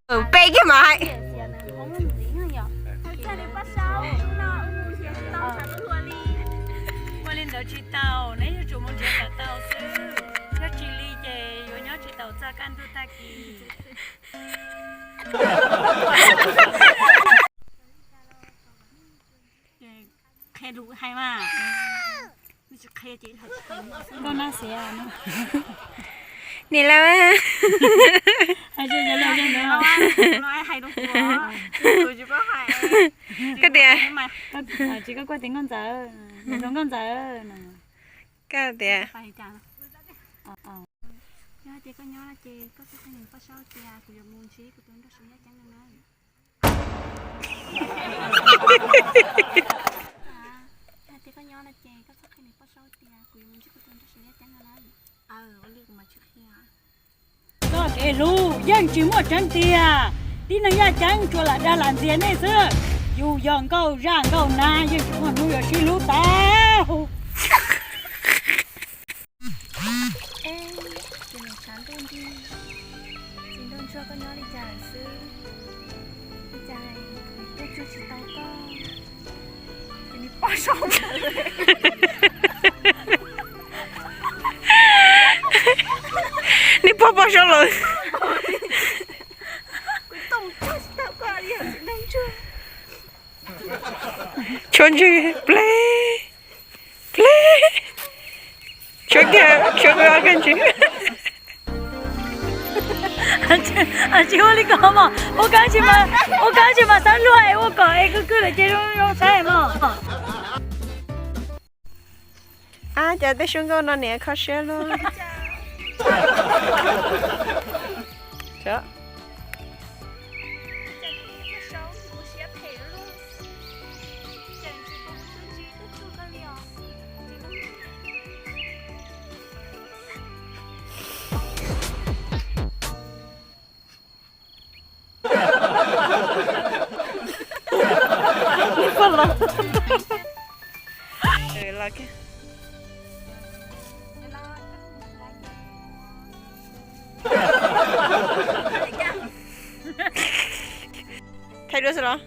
Peb kiag mas hais. Ua li ntawd tsis tau, neb yuav tsum mus nrhiav kom tau xwb, yog tsis li ces yuav nyob tsis tau txog kaj ntug tag kis. Qhia lus hais mas. Koj nab xiav no. Nim lawm. Koj tias, tsis koj kuaj tias nkauj ntxawm, nkauj ntxawm. Koj tias, yog tias koj nyob no ces koj txhob qhia niam poj saub tias kuv yuav mus ntsib kuv tus nraug Suav Yaj Ceeb no na. Yog tias koj nyob no ces koj txhob qhia niam poj saub tias kuv yuav mus ntsib kuv tus nraug Suav Yaj Ceeb no na. Ua li kuv mam tsis qhia. Txoj kev hlub yeej tsis muaj tseeb tiag. Tib neeg yaj ceeb tsuas lam dag lam ntxias nej xwb. Yus yog nkauj zaj nkauj nab yeej tsis muaj hnub yuav sib hlub tau. Ej, tus niam tshav ntuj nrig, txiv nraug ntsuag koj nyob li cas lawm xwb? Li cas kuv twb tsuag tsis tau koj, ces niam poj saub lawm. Niam poj poj saub lawm. Kuv tsuag tsis tau koj li os txiv nraug ntsuag. Tshuav ntswg pleb pleb. Tshuav kiag, tshuav kiag ob kag ntswg. Tsis ua li ko mog, ua kab tsis mas, ua kab tsis mas xab luag es ua kom es kwj kwj lawm ces zoo zoo saib mog. Ab, cas tej suab nkauj no niam kho siab luaj. Thaij duab xwb los?